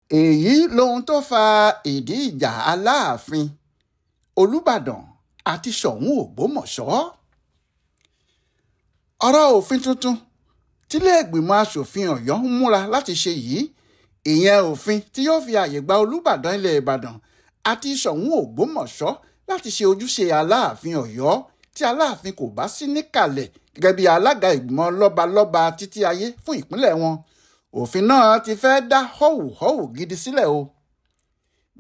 Èyí lohun tó fa ìdí ìjà Aláàfin, Olùbàdàn àti Ṣọ̀ún Ògbómọ̀ṣọ́. Ọ̀rọ̀ òfin tuntun tílé-ìgbìmọ̀ asòfin Ọ̀yọ́ ń múra láti ṣe yìí, ìyẹn òfin tí yóò fi ààyè gba Olùbàdàn ilẹ̀ Ìbàdàn àti Ṣọ̀ún Ògbómọ̀ṣọ́ láti ṣe ojúṣe Aláàfin Ọ̀yọ́ tí Aláàfin kò bá sí níkàlẹ̀ gẹ́gẹ́ bí alága ìgbìmọ̀ lọ́balọ́ba títí ayé fún ìpínlẹ̀ wọn. Òfin náà ti fẹ́ dá họ́wùhọ́wù gidi sílẹ̀ o.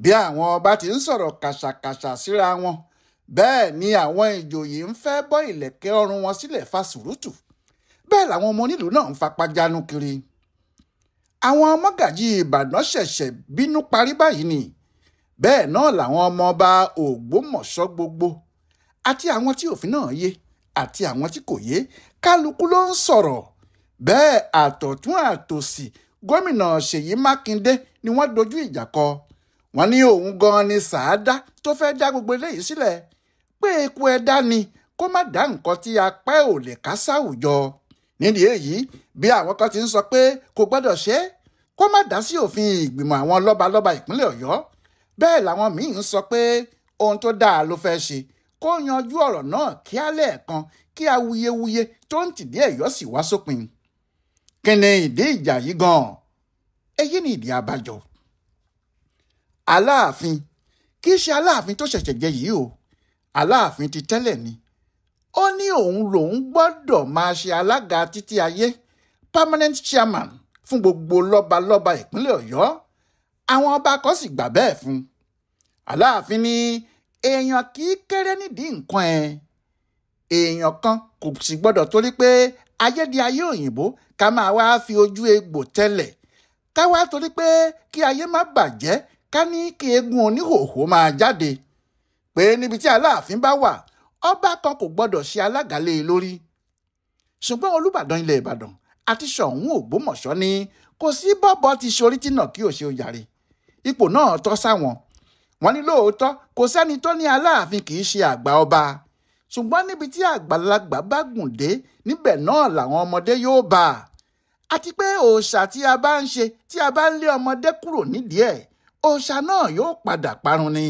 Bí àwọn ọba ti ń sọ̀rọ̀ kàṣàkàṣà síra wọn, bẹ́ẹ̀ ni àwọn ìjòyè ń fẹ́ bọ́ ìlẹ̀kẹ̀ ọrùn wọn sílẹ̀ fa sùrùtù. Bẹ́ẹ̀ làwọn ọmọ onílùú náà ń fapá jánu kiri. Àwọn mọ́gàjí Ìbàdàn ṣẹ̀ṣẹ̀ bínú parí báyìí ni. Bẹ́ẹ̀ náà làwọn ọmọ ọba Ògbómọ̀ṣọ́ gbogbo àti àwọn tí òfin náà yé àti àwọn tí kò yé, kálukú ló ń sọ̀rọ̀. Bẹ́ẹ̀ àtọ̀tún àtòsì gómìnà Ṣèyí Mákindé ni wọ́n dojú ìjà kọ. Wọ́n ní òun gan-an ni sàádá tó fẹ́ dá gbogbo eléyìí sílẹ̀, pé eku ẹ̀dá ni kó má dá nǹkan tí apá ò lè ká sáwùjọ. Nídìí èyí, bí àwọn kan ti ń sọ pé kò gbọ́dọ̀ ṣe é, kó má dá sí òfin ìgbìmọ̀ àwọn lọ́balọ́ba ìpínlẹ̀ Ọ̀yọ́. Bẹ́ẹ̀ làwọn míì ń sọ pé ohun tó dáa ló fẹ́ ṣe, kó yanjú ọ̀rọ̀ náà kíá lẹ́ẹ̀kan kí awuyewuye tó ń tìdí Ọ̀yọ́ sì wá sópin. Kí ni ìdí ìjà yìí gan-an? Èyí ni ìdí abájọ. Aláàfin kì í ṣe Aláàfin tó ṣẹ̀ṣẹ̀ jẹ yìí o. Aláàfin ti tẹ́lẹ̀ ni. Ó ní òun lòun gbọ́dọ̀ máa ṣe alága títí ayé, permanent chairman fún gbogbo lọ́balọ́ba ìpínlẹ̀ Ọ̀yọ́. Àwọn ọba kan sì gbà bẹ́ẹ̀ fún un. Aláàfin ní èèyàn kì í kéré nídìí nǹkan ẹ̀. Èèyàn kan kò sì gbọ́dọ̀ torí pé ayé di ayé òyìnbó ká máa wá fi ojú egbò tẹ́lẹ̀, ká wá torí pé kí ayé má bàjẹ́ ká ní kí eégún oníhòòhò máa jáde. Pé níbi tí Aláàfin bá wà, ọba kan kò gbọ́dọ̀ ṣe alága lé e lórí. Ṣùgbọ́n Olúbàdàn ilẹ̀ Ìbàdàn àti Ṣọ̀ún Ògbómọ̀ṣọ́ ní kò sí bọ́bọ́ ti ṣorí tí náà kí ò ṣe ojàre. Ipò náà tọ́ sáwọn. Wọ́n ní lóòótọ́ kò sẹ́ni tó ní Aláàfin kì í ṣe àgbà ọba. Ṣùgbọ́n níbi tí àgbàlagbà bá gùn dé, níbẹ̀ náà làwọn ọmọdé yóò bá a. Àti pé òòṣà tí a bá ń ṣe tí a bá ń lé ọmọdé kúrò nídìí ẹ̀, òòṣà náà yóò padà parun ni.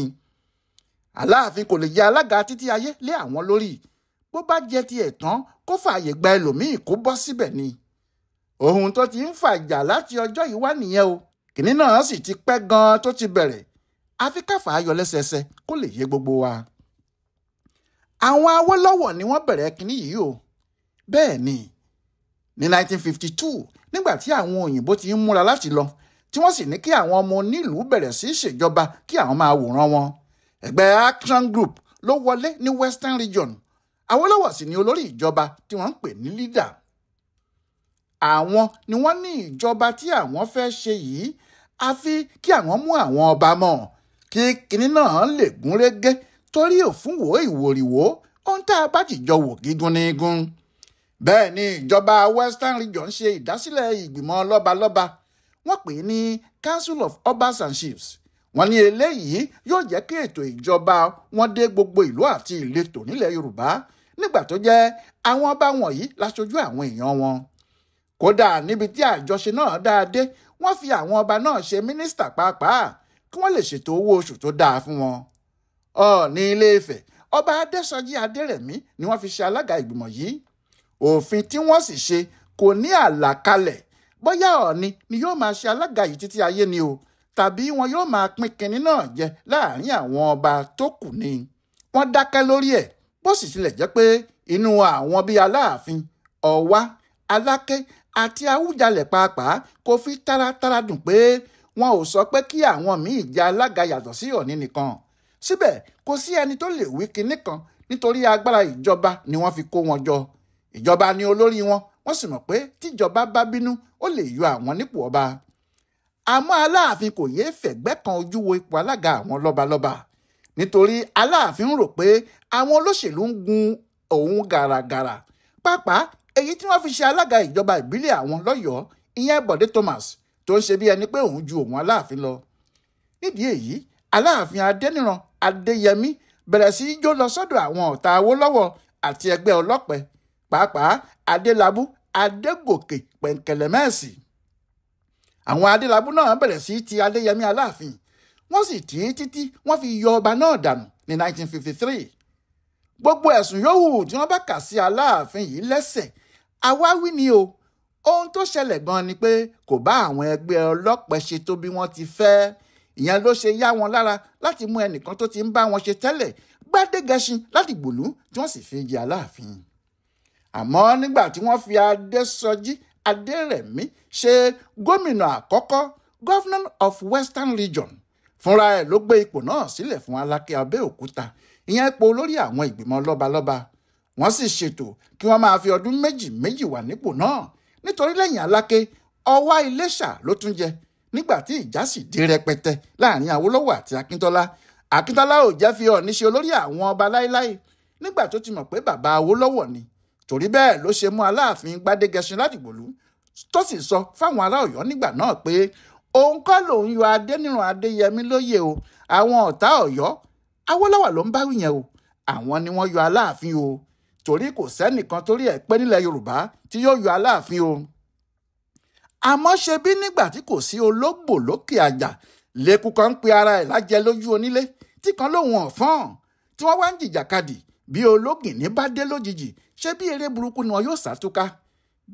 Aláàfin kò lè jẹ alága títí ayé lé àwọn lórí. Bó bá jẹ tiẹ̀ tán, kó fààyè gba ẹlòmíì kó bọ́ síbẹ̀ ni. Ohun tó ti ń fàjà láti ọjọ́ yìí wá nìyẹn o. Kìnní náà sì ti pẹ́ gan-an tó ti bẹ̀rẹ̀. Àfi káfà ayọ̀ lẹ́sẹẹsẹ kó lè yé gbogbo wa. Àwọn Awólọ́wọ̀ ni wọ́n bẹ̀rẹ̀ kínní yìí o. Bẹ́ẹ̀ ni, ní 1952, nígbà tí àwọn òyìnbó ti ń múra láti lọ, tí wọ́n sì ní kí àwọn ọmọ onílùú bẹ̀rẹ̀ sí í ṣèjọba kí àwọn máa wòran wọn. Ẹgbẹ́ Action Group ló wọlé ní Western Region. Awólọ́wọ̀ sì ni olórí ìjọba tí wọ́n ń pè ní leader. Àwọn ni wọ́n ní ìjọba tí àwọn fẹ́ ṣe yìí, àfi kí àwọn mú àwọn ọba mọ̀ kí kinní náà lè gún régé, torí òfúnwò ìwòrìwò ohun tá a bá jìjọ wò gígùn ní igun. Bẹ́ẹ̀ ni ìjọba Western Region ṣe ìdásílẹ̀ ìgbìmọ̀ lọ́balọ́ba. Wọ́n pè é ní Council of Obas and Chiefs. Wọ́n ní eléyìí yóò jẹ́ kí ètò ìjọba wọn dé gbogbo ìlú àti ìletò nílẹ̀ Yorùbá, nígbà tó jẹ́ àwọn ọba wọ̀nyí láṣojú àwọn èèyàn wọn. Kódà níbi tí àjọṣe náà dáa dé, wọ́n fi àwọn ọba náà ṣe mínísítà pàápàá kí wọ́n lè ṣètò owó oṣù tó dáa fún wọn. Ọọ̀ni Ilé-Ifẹ̀, ọba Adésọjí Adérẹ̀mí ni wọ́n fi ṣe alága ìgbìmọ̀ yìí. Òfin tí wọ́n sì ṣe kò ní àlàkalẹ̀ bóyá Ọọ̀ni ni yóò máa ṣe alága yìí títí ayé ni o, tàbí wọn yóò máa pín kinní náà jẹ láàrin àwọn ọba tó kù ni. Wọ́n dákẹ́ lórí ẹ̀, bó sì tilẹ̀ jẹ́ pé inú àwọn bíi Aláàfin, Ọ̀wá, Aláké àti Awújalẹ̀ pàápàá kò fi taratara dùn pé wọn ò sọ pé kí àwọn míì jẹ alága yàtọ̀ sí Ọọ̀ni nìkan. Síbẹ̀ kò sí ẹni tó lè wí kinní kan nítorí agbára ìjọba ni wọ́n fi kó wọn jọ. Ìjọba ni olórí wọn, wọ́n sì mọ̀ pé tíjọba bá bínú ó lè yọ àwọn nípò ọba. Àmọ́ Aláàfin kò yéé fẹ̀gbẹ́ kan ojú wo ipò alága àwọn lọ́balọ́ba, nítorí Aláàfin ń rò pé àwọn olóṣèlú ń gun òun gàràgàrà. Pàápàá èyí tí wọ́n fi ṣe alága ìjọba ìbílẹ̀ àwọn lọ́yọ̀ọ́, ìyẹn Bọ̀dé Thomas, tó ń ṣe bí ẹni pé òun ju òun Aláàfin lọ. Nídìí èyí, Aláàfin Adéníran Adéyẹmí bẹ̀rẹ̀ sí í jó lọ sọ́dọ̀ àwọn ọ̀tá Awólọ́wọ̀ àti ẹgbẹ́ ọlọ́pẹ, pàápàá Adélábù Adégòkè Pẹ̀ǹkẹ̀lẹ̀mẹ́sì. Àwọn Adélábù náà bẹ̀rẹ̀ sí ti Adéyẹmí Aláàfin, wọ́n sì tì í títí wọ́n fi yọ ọba náà dànù ní 1953. Gbogbo ẹ̀sùn yòówù tí wọ́n bá kà sí Aláàfin yìí lẹ́sẹ̀ àwáwí ni o. Ohun tó ṣẹlẹ̀ gan ni pé kò bá àwọn ẹgbẹ́ ọlọ́pẹ ṣe tó bí wọ́n ti fẹ́. Ìyẹn ló ṣe yá wọn lára láti mú ẹnìkan tó ti ń bá wọn ṣe tẹ́lẹ̀, Gbádégẹṣin Ládìgbòlú, tí wọ́n sì fi jẹ Aláàfin. Àmọ́ nígbà tí wọ́n fi Adésọjí Adérẹ̀mí ṣe gómìnà àkọ́kọ́, Governor of Western Region, fúnra ẹ̀ ló gbé ipò náà sílẹ̀ fún Aláké Abẹ́òkúta, ìyẹn ipò olórí àwọn ìgbìmọ̀ lọ́balọ́ba. Wọ́n sì ṣètò kí wọ́n máa fi ọdún méjì méjì wà nípò náà, nítorí lẹ́yìn Aláké, Ọwá Iléṣà ló tún jẹ nígbà tí ìjà sì dé rẹpẹtẹ láàrin Awólọ́wọ̀ àti Akíntọ́lá. Akíntọ́lá ò jẹ́ fi Ọọ̀ni ṣe olórí àwọn ọba láéláé nígbà tó ti mọ̀ pé bàbá Awólọ́wọ̀ ni. Torí bẹ́ẹ̀ ló ṣe mú Aláàfin Gbádégẹṣin Ládìgbòlú, tó sì sọ fáwọn ará Ọ̀yọ́ nígbà náà pé òun kọ́ lòun yọ Adéníran Adéyẹmí lóyè o, àwọn ọ̀tá Ọ̀yọ́, Awólọ́wọ̀ ló ń bá wí yẹn o, àwọn ni wọ́n yọ Aláàfin o, torí kò sẹ́nìkan torí ẹ̀ pé nílẹ̀ Yorùbá tí yóò yọ Aláàfin o. Àmọ́ ṣe bí nígbà tí kò sí ológbò lókè àjà, lẹ́kùn kan ń pe ara ẹ̀ lájẹ lójú onílé, tí kan lóhun ọ̀fọ́n, tí wọ́n wá ń jìjàkadì bí ológìnní bá dé lójijì, ṣé bí eré burúkú ni wọn yóò sàtúká.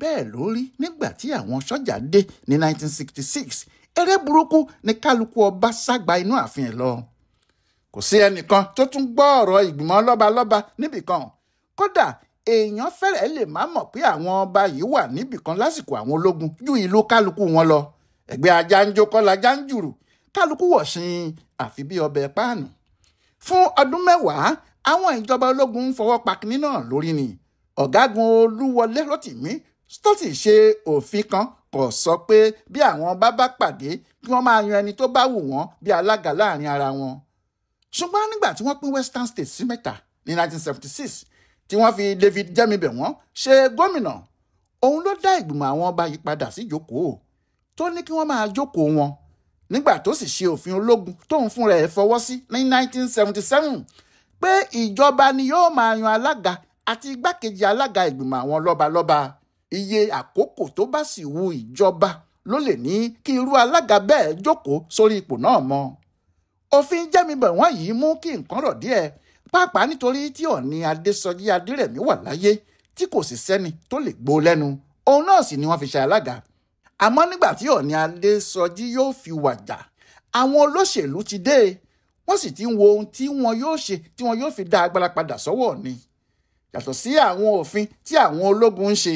Bẹ́ẹ̀ ló rí nígbà tí àwọn sọ́jà dé ní 1966, eré burúkú ni kálukú ọba ságbá inú ààfin ẹ̀ lọ. Kò sí ẹnìkan tó tún gbọ́ ọ̀rọ̀ ìgbìmọ̀ lọ́balọ́ba níbìkan. Kódà èèyàn fẹ́rẹ̀ lè má mọ̀ pé àwọn ọba yìí wà níbìkan lásìkò àwọn ológun ju ìlú kálukú wọn lọ. Ẹgbẹ́ ajá ń jó kọ́lá ajá ń jùrù, kálukú wọ̀ṣin àfi bí ọbẹ̀ páànù. Fún ọdún 10, àwọn ìjọba ológun ń fọwọ́ pa kinní náà lórí ni. Ọ̀gágun Olúwọlé Rótìmí tó sì ṣe òfin kan kò sọ pé bí àwọn ọba bá pàdé kí wọ́n máa yan ẹni tó bá wù wọ́n bí alága láàrin ara wọn. Ṣùgbọ́n nígbà tí wọ́n pín Western States sí mẹ́ta ní 1976, tí wọ́n fi David Jẹ́mibẹ̀wọ́n ṣe gómìnà, òun ló dá ìgbìmọ̀ àwọn ọba yìí padà sí ìjókòó tó ní kí wọ́n máa jókòó wọn. Nígbà tó sì ṣe òfin ológun tóun fúnra ẹ̀ fọwọ́ sí ní 1977 pé ìjọba ni yóò máa yan alága àti igbákejì alága ìgbìmọ̀ àwọn lọ́balọ́ba. Iye àkókò tó bá sì wu ìjọba ló lè ní kí irú alága bẹ́ẹ̀ jókòó sórí ipò náà mọ́. Òfin Jẹ́mibẹ̀wọ́n yìí mú kí nǹkan rọ̀ díẹ̀, pàápàá nítorí tí Ọọ̀ni Adésọjí Adérẹ̀mí wà láyé tí kò sì sẹ́ni tó lè gbó lẹ́nu, òun náà sì ni wọ́n fi ṣe alága. Àmọ́ nígbà tí Ọọ̀ni Adésọjí yóò fi wàjà, àwọn olóṣèlú ti dé, wọ́n sì ti ń wo ohun tí wọn yóò ṣe tí wọn yóò fi dá agbára padà sọ́wọ́ Ọọ̀ni, yàtọ̀ sí àwọn òfin tí àwọn ológun ń ṣe.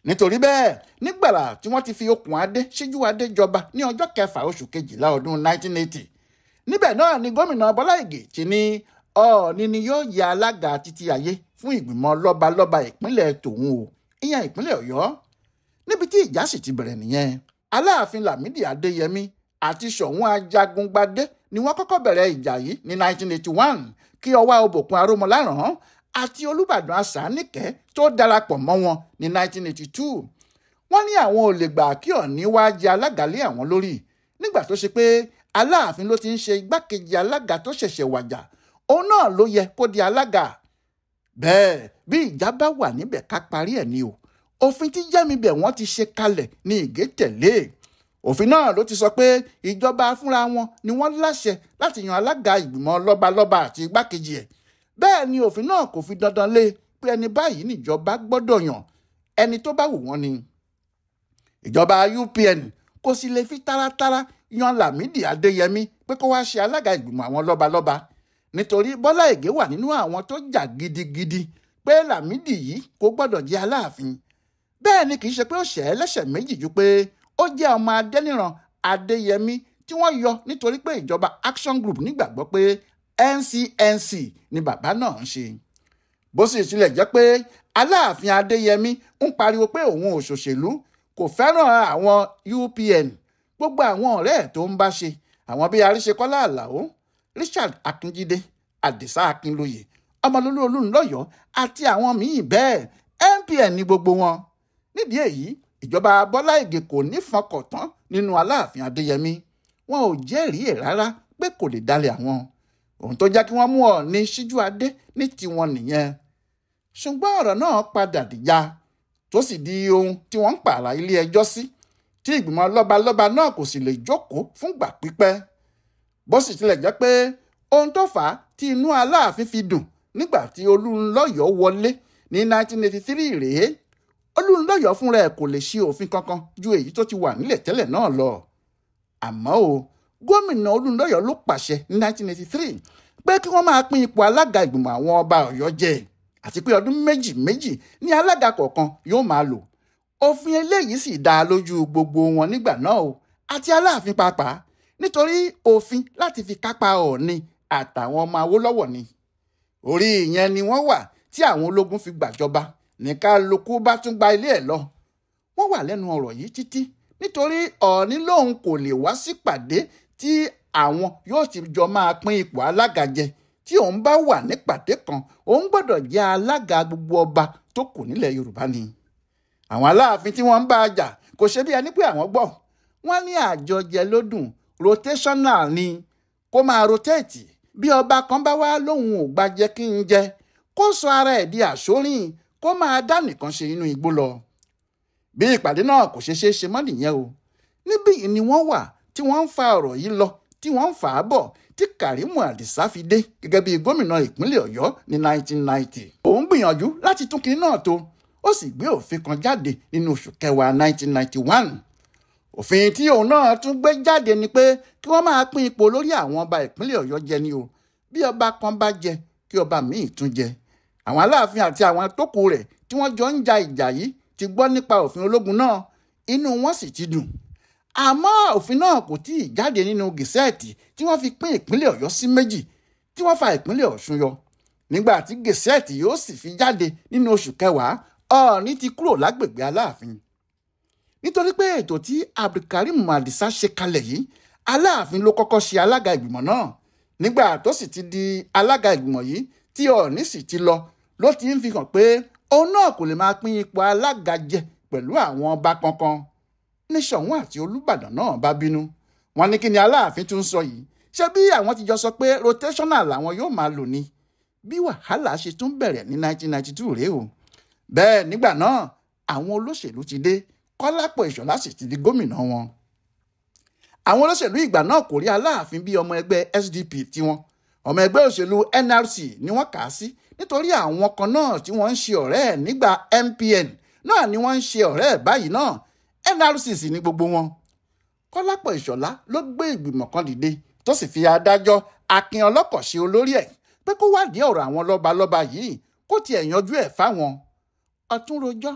Nítorí bẹ́ẹ̀, nígbàrà tí wọ́n ti fi okùn adé síjú adé jọba ní ọjọ́ kẹfà oṣù kejìlá ọdún 1980, níbẹ̀ náà ni gómìnà Bọ́lá Ìgè ti ní Ọọ̀ni ni yóò yẹ alága títí ayé fún ìgbìmọ̀ lọ́balọ́ba ìpínlẹ̀ tòun o, ìyẹn ìpínlẹ̀ Ọ̀yọ́. Níbi tí ìjà sì ti bẹ̀rẹ̀ nìyẹn. Aláàfin Lámìdí Adéyẹmí àti Ṣọ̀ún Ajagungbadé ni wọ́n kọ́kọ́ bẹ̀rẹ̀ ìjà yìí ní 1981 kí Ọwá Òbòkun Arómọláràn àti Olúbàdàn Àṣàníkẹ́ tó darapọ̀ mọ́ wọn ní 1982. Wọ́n ní àwọn ò lè gbà kí Ọọ̀ni wá jẹ alága lé àwọn lórí nígbà tó ṣe pé Aláàfin ló ti ń ṣe igbákejì alága tó ṣẹ̀ṣẹ̀ wàjà, òun náà ló yẹ kó di alága. Bẹ́ẹ̀ bí ìjà bá wà níbẹ̀ ká parí ẹ̀ ni o. Òfin tí Jẹ́mibẹ̀wọ́n ti ṣe kalẹ̀ ní Ìgè tẹ̀lé. Òfin náà ló ti sọ pé ìjọba fúnra wọn ni wọ́n láṣẹ láti yan alága ìgbìmọ̀ lọ́balọ́ba àti igbákejì ẹ̀. Bẹ́ẹ̀ ni òfin náà kò fi dandan lé pé ẹni báyìí níjọba gbọ́dọ̀ yàn, ẹni tó bá wù wọ́n ni. Ìjọba UPN kò sì lè fi taratara yan Lámìdí Adéyẹmí pé kó wáá ṣe alága ìgbìmọ̀ àwọn lọ́balọ́ba, nítorí Bọ́lá Ìgè wà nínú àwọn tó jà gidigidi pé Lámìdí yìí kò gbọ́dọ̀ jẹ́ Aláàfin. Bẹ́ẹ̀ ni kì í ṣe pé ó ṣẹ̀ ẹ́ lẹ́sẹ̀ méjì ju pé ó jẹ́ ọmọ Adéníran Adéyẹmí tí wọ́n yọ nítorí pé ìjọba Action Group nígbàgbọ́ pé NCNC ni bàbá náà ń ṣe. Bó sì tilẹ̀ jẹ́ pé Aláàfin Adéyẹmí ń pariwo pé òun ò ṣòṣèlú, kò fẹ́ràn àwọn UPN, gbogbo àwọn ọ̀rẹ́ ẹ̀ tó ń bá ṣe, àwọn bíi Àríṣekọ́lá Àlàó, Richard Akínjídé, Àdìsá Akínlóye, Ọmọlólú Olúnlọ́yọ̀ àti àwọn míì bẹ́ẹ̀, MPN ní gbogbo wọn. Nídìí èyí, ìjọba Bọ́lá Ìgè kò ní fọkàntán nínú Aláàfin Adéyẹmí. Wọn ò jẹ́rìí ẹ̀ rárá pé kò lè dalẹ̀ àwọn. Ohun tó jẹ́ kí wọ́n mú Ọọ̀ni síjú adé ní tiwọn nìyẹn. Ṣùgbọ́n ọ̀rọ̀ náà padà dìjà tó sì di ohun tí wọ́n ń pààrà ilé ẹjọ́ sí, tí tí ìgbìmọ̀ lọ́balọ́ba náà kò sì lè jókòó fúngbà pípẹ́. Bó sì tilẹ̀ jẹ́ pé ohun tó fà á tí inú Aláàfin fi dùn nígbà tí Olúnlọ́yọ̀ wọlé ní 1983 rèé. Olúnlọ́yọ̀ fúnra ẹ̀ kò lè ṣe òfin kankan ju èyí tó ti wà nílẹ̀ tẹ́lẹ̀ náà lọ. Àmọ́ o, gómìnà Olúnlọ́yọ̀ ló pàṣẹ ní 1983 pé kí wọ́n máa pín ipò alága ìgbìmọ̀ àwọn ọba Ọ̀yọ́ jẹ, àti pé ọdún méjì méjì ní alága kọ̀ọ̀kan yóò máa lò. Òfin eléyìí sì dá lójú gbogbo wọn nígbà náà o, àti Aláàfin pàápàá, nítorí òfin láti fi kápá Ọọ̀ni àtàwọn ọmọ Awólọ́wọ̀ ni. Orí ìyẹn ni wọ́n wà tí àwọn ológun fi gbàjọba, ní kálukú bá tún gba ilé ẹ̀ lọ. Wọ́n wà lẹ́nu ọ̀rọ̀ yìí títí, nítorí Ọọ̀ni lòun kò lè wá sípàdé tí àwọn yóò ti jọ máa pín ipò alága jẹ. Tí òun bá wà nípàdé kan, òun gbọ́dọ̀ jẹ́ alága gbogbo ọba tó kù nílẹ̀ Yorùbá ni. Àwọn Aláàfin tí wọ́n ń bá a jà kò ṣe bí ẹni pé àwọn gbọ́. Wọ́n ní àjọjẹ ló dùn, rotational ni, kó máa rotate. Bí ọba kan bá wá lóun ò gbà jẹ́ kí n jẹ, kó sọ ara ẹ̀ di àṣórìn, kó máa dá nìkan ṣe inú igbó lọ. Bí ìpàdé náà kò ṣe ṣeé ṣe mọ́ nìyẹn o. Níbí ni wọ́n wà tí wọ́n ń fa ọ̀rọ̀ yìí lọ, tí wọ́n ń fà á bọ̀, tí Kàrímù Àdìsá fi dé gẹ́gẹ́ bí gómìnà ìpínlẹ̀ Ọ̀yọ́ ní 1990. Òun gbìyànjú láti tún kinní náà tò, ó sì gbé òfin kan jáde nínú oṣù kẹwàá 1991. Òfin tí òun náà tún gbé jáde ni pé kí wọ́n máa pín ipò lórí àwọn ọba ìpínlẹ̀ Ọ̀yọ́ jẹ ni o. Bí ọba kan bá jẹ, kí ọba míì tún jẹ. Àwọn Aláàfin àti àwọn tó kù rẹ̀ tí wọ́n jọ ń ja ìjà yìí ti gbọ́ nípa òfin ológun náà, inú wọn sì ti dùn. Àmọ́ òfin náà kò tí ì jáde nínú gẹ̀sẹ́ẹ̀tì tí wọ́n fi pín ìpínlẹ̀ Ọ̀yọ́ sí méjì, tí wọ́n fa ìpínlẹ̀ Ọ̀ṣun yọ. Nígbà tí gẹ̀sẹ́ẹ̀tì yóò sì fi jáde nínú oṣù kẹwàá, Ọọ̀ni ti kúrò lágbègbè Aláàfin. Nítorí pé ètò tí Abdulkarim Adisa ṣe kalẹ̀ yìí, Aláàfin ló kọ́kọ́ ṣe alága ìgbìmọ̀ náà. Nígbà tó sì ti di alága ìgbìmọ̀ yìí tí Ọọ̀ni sì ti lọ, ló ti ń fi hàn pé òun náà kò lè máa pín ipò alága jẹ pẹ̀lú àwọn ọba kankan. Ní Ṣọ̀ún àti Olúbàdàn náà bá bínú. Wọ́n ní kí ni Aláàfin tún sọ yìí? Ṣé bí àwọn ti jọ sọ pé rotational làwọn yóò máa lò ni? Bí wàhálà ṣe tún bẹ̀rẹ̀ ní 1992 rèé o. Bẹ́ẹ̀ nígbà náà àwọn olóṣèlú ti dé, Kọ́lápọ̀ Ìṣọ̀lá sì ti di gómìnà wọn. Àwọn olóṣèlú ìgbà náà kò rí Aláàfin bí ọmọ ẹgbẹ́ SDP tiwọn. Ọmọ ẹgbẹ́ òṣèlú NRC ni wọ́n kà á sí, nítorí àwọn kan náà tí wọ́n ń ṣe ọ̀rẹ́ ẹ̀ nígbà MPN náà ni wọ́n ń ṣe ọ̀rẹ́ ẹ̀ báyìí náà. NRC sì ni gbogbo wọn. Kọ́lápọ̀ Ìṣọ̀lá ló gbé ìgbìmọ̀ kan dìde tó sì fi adájọ́ Akin Ọlọ́kọ̀ ṣe olórí ẹ̀ pé kó wádìí ọ̀rọ̀ àwọn lọ́balọ́ba yìí, kó tiẹ̀ yanjú ẹ̀ fáwọn. Ọ̀tún rojọ́,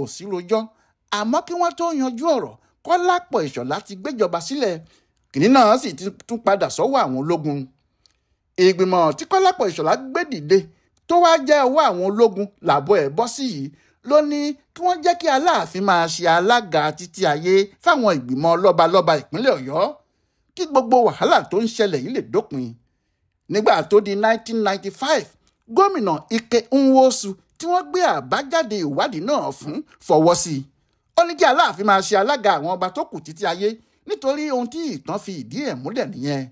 òsì rojọ́, àmọ́ kí wọ́n tó yanjú ọ̀rọ̀, Kọ́lápọ̀ Ìṣọ̀lá ti gbéjọba sílẹ̀. Kìnní náà sì ti tún padà sọ́wọ́ àwọn ológun. Ìgbìmọ̀ tí Kọ́lápọ̀ Ìṣọ̀lá gbé dìde tó wá jẹ́ ọwọ́ àwọn ológun làbọ̀ ẹ̀ bọ́ sí yìí ló ní kí wọ́n jẹ́ kí Aláàfin máa ṣe alága títí ayé fáwọn ìgbìmọ̀ lọ́balọ́ba ìpínlẹ̀ Ọ̀yọ́, kí gbogbo wàhálà tó ń ṣẹlẹ̀ yìí lè dópin. Nígbà tó di 1995, gómìnà Ike Nwosu tí wọ́n gbé àbájáde ìwádìí náà fún fọwọ́ sí i. Ó ní kí Aláàfin máa ṣe alága àwọn ọba tó kù títí ayé, nítorí ohun tí ìtàn fi ìdí ẹ̀ múlẹ̀ nìyẹn.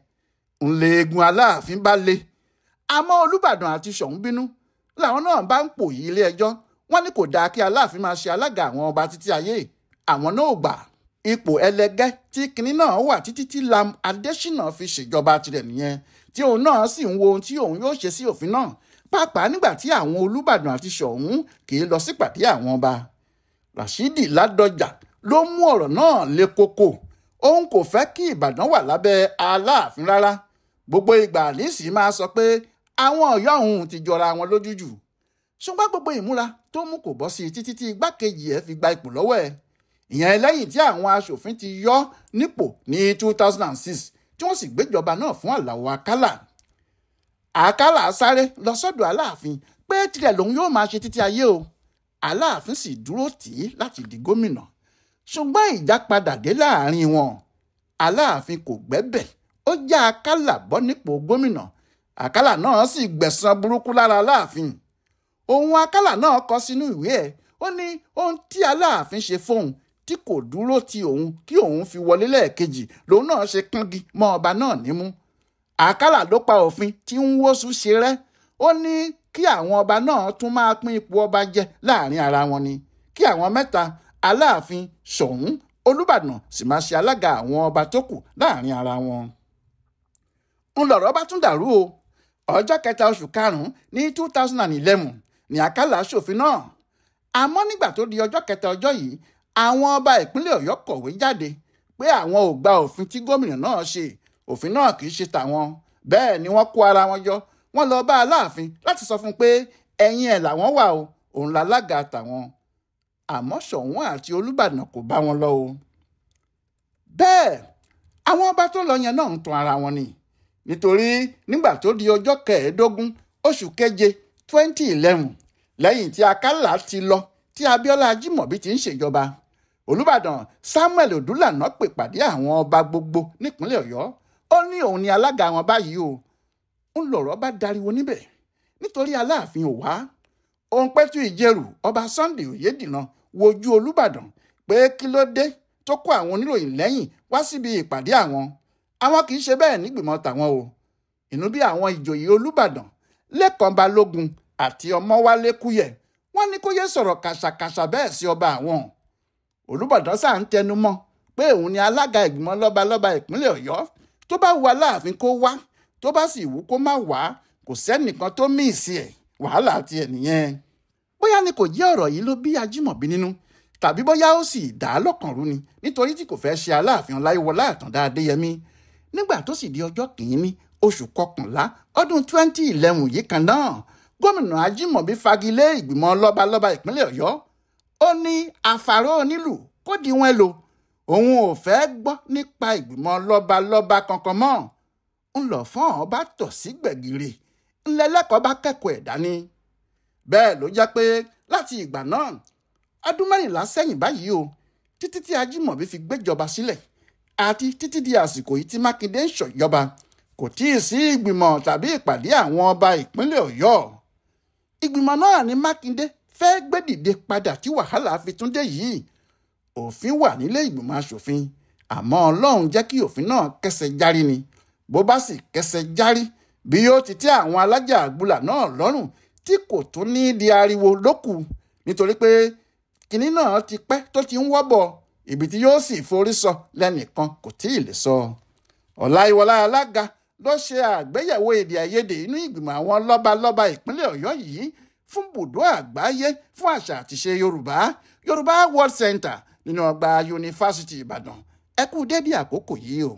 Ńlẹ̀ eegun Aláàfin bá le. Àmọ́ Olúbàdàn àti Ṣọ̀ún bínú, làwọn náà bá ń pòyì ilé ẹjọ́. Wọ́n ní kò dáa kí Aláàfin máa ṣe alága àwọn ọba títí ayé, àwọn náà ò gbà. Ipò ẹlẹgẹ́ tí kinní náà wà títí tí Lam Adésínà fi ṣèjọba tirẹ̀ nìyẹn, tí òun náà sì ń wo ohun tí òun yóò ṣe sí òfin náà, pàápàá nígbà tí àwọn Olúbàdàn àti Ṣọ̀ún kì í lọ sípàdé àwọn ọba. Rashidi Ládọjà ló mú ọ̀rọ̀ náà le koko. Òun kò fẹ́ kí Ìbàdàn wà lábẹ́ Aláàfin rárá. Gbogbo ìgbà nísìí máa sọ pé àwọn Ọ̀yọ́ òun ti jọra wọn lójú jù. Ṣùgbọ́n gbogbo ìmúra tó mú kò bọ́ sí títí tí igbákejì ẹ̀ fi gba ipò lọ́wọ́ ẹ̀. Ìyẹn lẹ́yìn tí àwọn aṣòfin ti yọ nípò ní 2006 tí wọ́n sì gbéjọba náà fún Àlàó Àkàlà. Àkàlà sáré lọ sọ́dọ̀ Aláàfin pé tirẹ̀ lòun yóò máa ṣe títí ayé o. Aláàfin sì dúró tì í láti di gómìnà. Ṣùgbọ́n ìjà padà dé láàrin wọn. Aláàfin kò gbẹ́bẹ̀, ó já Àkàlà bọ́ nípò gómìnà. Àkàlà náà sì gbẹ̀san burúkú lára Aláàfin. Ohun Àkàlà náà kọ sínú ìwé ẹ̀, ó ní ohun tí Aláàfin ṣe fóun tí kò dúró ti òun kí òun fi wọlé lẹ́ẹ̀kejì lòun náà ṣe kángi mọ́ ọba náà nímú. Àkàlà ló pa òfin tí ń wóṣù ṣe rẹ́. Ó ní kí àwọn ọba náà tún máa pín ipò ọba jẹ láàrin ara wọn ni, kí àwọn mẹ́ta Aláàfin, Ṣọ̀ún, Olúbàdàn sì máa ṣe alága àwọn ọba tó kù láàrin ara wọn. Ń lọ̀rọ̀ bá tún dàrú o. Ọjọ́ kẹta oṣù karùn-ún ní 2011 ní Àkàlà ṣòfin náà. Àmọ́ nígbà tó di ọjọ́ kẹta ọjọ́ yìí, àwọn ọba ìpínlẹ̀ Ọ̀yọ́ kọ̀wé jáde pé àwọn ò gba òfin tí gómìnà náà ṣe, òfin náà kì í ṣe tàwọn. Bẹ́ẹ̀ ni wọ́n kó ara wọn jọ, wọ́n lọ bá Aláàfin láti sọ fún un pé ẹ̀yìn ẹ̀ làwọn wà o, òun lálága tàwọn. Àmọ́ Ṣọ̀ún àti Olúbàdàn kò bá wọn lọ o. Bẹ́ẹ̀ àwọn ọba tó lọ yẹn náà ń tan ara wọn ni, nítorí nígbà tó di ọjọ́ kẹẹ̀ẹ́dógún oṣù keje 2011 lẹ́yìn tí Akálà ti lọ tí Abíọ́lá Ajímọ̀bí ti ń ṣèjọba, Olúbàdàn Samuel Odúlànà pè pàdé àwọn ọba gbogbo nípínlẹ̀ Ọ̀yọ́. Ó ní òun ni alága wọn báyìí o. Ń lọ̀rọ̀ bá dariwo níbẹ̀ nítorí Aláàfin ò wá. Òun Pẹ́tù Ìjẹrù ọba Sunday Oyèdìran wojú Olúbàdàn pé kí ló dé tó kó àwọn oníròyìn lẹ́yìn wá síbi ìpàdé àwọn. Àwọn kì í ṣe bẹ́ẹ̀ nígbìmọ̀ tàwọn o. Inú bí àwọn ìjòyè Olúbàdàn Lẹ́kàn Balógun àti Ọmọwálé Kúyẹ̀ wọ́n ní kó yé sọ̀rọ̀ kàṣàkàṣà bẹ́ẹ̀ sí ọba àwọn. Olúbàdàn sáà ń tẹnu mọ́ pé òun ni alága ìgbìmọ̀ lọ́balọ́ba ìpínlẹ̀ Ọ̀yọ́. Tó bá wù Aláàfin kó wá, tó bá sì wù kó má wá, kò sẹ́nìkan tó mí ìsì ẹ̀, wàhálà ti ẹ̀ nìyẹn. Bóyá ni kò jẹ́ ọ̀rọ̀ yìí ló bí Ajímọ̀bí nínú, tàbí bóyá ó sì dá a lọ́kàn rú ni nítorí tí kò fẹ́ ṣe Aláàfin Ọláyíwọlá Àtàndá Adéyẹmí. Nígbà tó sì di ọjọ́ kìíní oṣù kọkànlá ọdún 2011 yìí kan náà, gómìnà Ajímọ̀bí fagilé ìgbìmọ̀ lọ́balọ́ba ìpínlẹ̀ Ọ̀yọ́. Ó ní àfàró onílù kó di wọn lò, òun ò fẹ́ gbọ́ nípa ìgbìmọ̀ lọ́balọ́ba kankan mọ́. Ń lọ fún ọba tọ̀ sí gbẹ̀gìrì ńlẹ́lẹ́kọ̀ọ́ bá kẹ́kọ̀ọ́ ẹ̀ dání. Bẹ́ẹ̀ ló jẹ́ pé láti ìgbà náà ọdún 14 sẹ́yìn báyìí o, títí tí Ajímọ̀bí fi gbéjọba sílẹ̀ àti títí di àsìkò yìí tí Mákindé ń ṣọ̀jọba, kò tí ì sí ìgbìmọ̀ tàbí ìpàdé àwọn ọba ìpínlẹ̀ Ọ̀yọ́. Ìgbìmọ̀ náà ni Mákindé fẹ́ gbé dìde padà tí wàhálà fi tún dé yìí. Òfin wà nílé ìgbìmọ̀ aṣòfin, àmọ́ Ọlọ́run jẹ́ kí òfin náà kẹsẹ̀ járí ni. Bó bá sì kẹsẹ̀ járí, bí yóò ti tẹ́ àwọn alájà àgbùlà náà lọ́rùn tí kò tún ní di ariwo lókù, nítorí pé kinní náà ti pẹ́ tó ti ń wọ́bọ̀, ibi tí yóò sì forí sọ lẹ́nìkan kò tí ì lè sọ. Ọláyíwọlá alága ló ṣe àgbéyẹ̀wò èdè àìyedè inú ìgbìmọ̀ àwọn lọ́balọ́ba ìpínlẹ̀ Ọ̀yọ́ yìí fún bùdó àgbáyé fún àṣà àtìṣe Yorùbá, Yorùbá World Center nínú ọgbà Yunifásítì Ìbàdàn. Ẹ kú dédé àkókò yìí o.